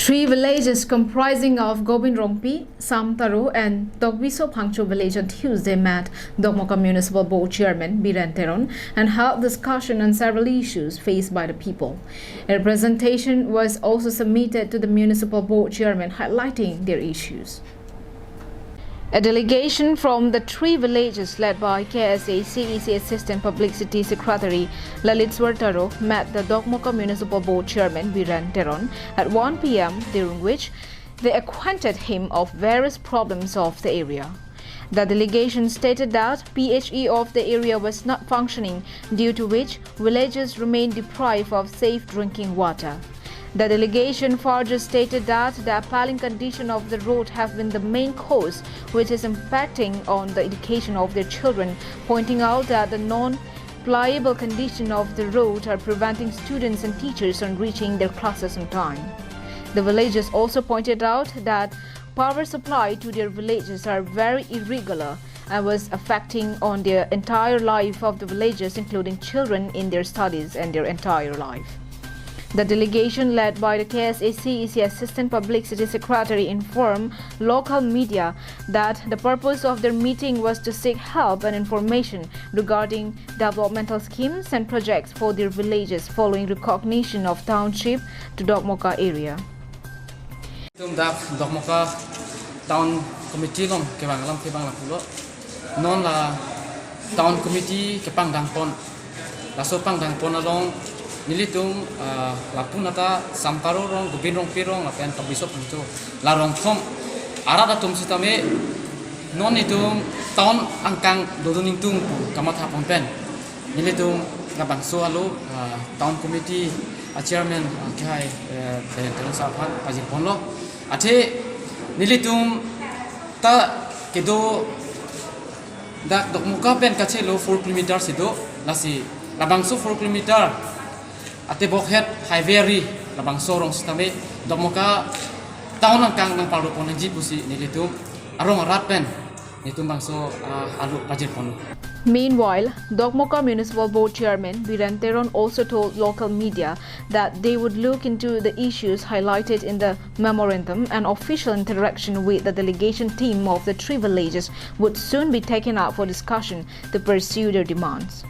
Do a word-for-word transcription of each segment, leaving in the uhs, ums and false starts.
Three villages comprising of Gobind Rongpi, Samtaro and Tokbiso Phangcho village on Tuesday met Dokmoka Municipal Board Chairman Biren Teron and held discussion on several issues faced by the people. A presentation was also submitted to the Municipal Board Chairman highlighting their issues. A delegation from the three villages led by K S A C E C Assistant Publicity Secretary Lalit Swartaro met the Dokmoka Municipal Board Chairman Biren Teron at one p m, during which they acquainted him of various problems of the area. The delegation stated that P H E of the area was not functioning, due to which villagers remain deprived of safe drinking water. The delegation further stated that the appalling condition of the road have been the main cause which is impacting on the education of their children, pointing out that the non-pliable condition of the road are preventing students and teachers on reaching their classes on time. The villagers also pointed out that power supply to their villages are very irregular and was affecting on their entire life of the villagers, including children in their studies and their entire life. The delegation led by the K S A C E C Assistant Publicity Secretary informed local media that the purpose of their meeting was to seek help and information regarding developmental schemes and projects for their villages following recognition of township to Dokmoka area. Tum dak Dokmoka Town Committee along kevang alam kevang lapulo. Non la Town Committee kepangdangpon. Laso pangdangpon along nelitum, ah, lapu nata Samtaro rong, Gobind Rongpi rong, lapen Tokbiso Phangcho. La rongthom arat atum sitame non itum town angkang dodun ingtung pu kamatha pon pen nelitum labangso alo, ah, Town Committee, ah, Chairman, ah, kehai, eh, Biren Teron sir aphan pajirponlo. Athe nelitum ta kedo dak Dokmoka pen kachelo four kilometer si do, lasi labangso four kilometer ate bokhet highway ri labangso rong sitame Dokmoka town angkang nangpalopon nangji pusi nelitum arong arat pen nelitum bangso, ah, alo pajirpon. Meanwhile, Dokmoka Municipal Board Chairman Biren Teron also told local media that they would look into the issues highlighted in the memorandum and official interaction with the delegation team of the three villages would soon be taken up for discussion to pursue their demands.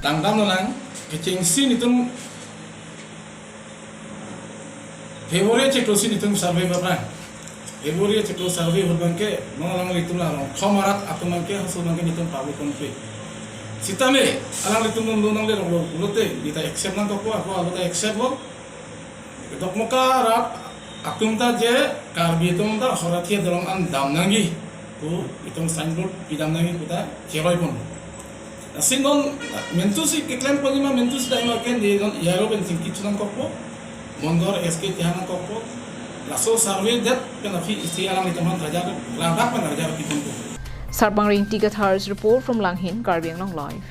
Tangdamlo lang, kechengsi nelitum February chiklo si nelitum survey bapra. February chiklo survey ahut abangke, non alanglitum la rongthom arat atum abangke, haso abangke nelitum pabu konpe. Sitame, alanglitum non lo nanglerok lo, lote, neta accept nangkokpo, ako alote accept lo. Dokmoka arat atum ta je, Karbi atum ta, Horathia dolong an dam nangji pu, itum signboard pidam nangji pu ta, cheroipon. Lasi non, mentu si keklem pon ma, mentu si daima ken di non yaro pen chingki chunangkokpo, Mondor S K tihanangkokpo, laso survey det pen aphi isi alanglitum aphan rajar, rangdak pen rajar piponpo. Sarpang Ringti Kathar's report from Langhin, Karbi Anglong Live.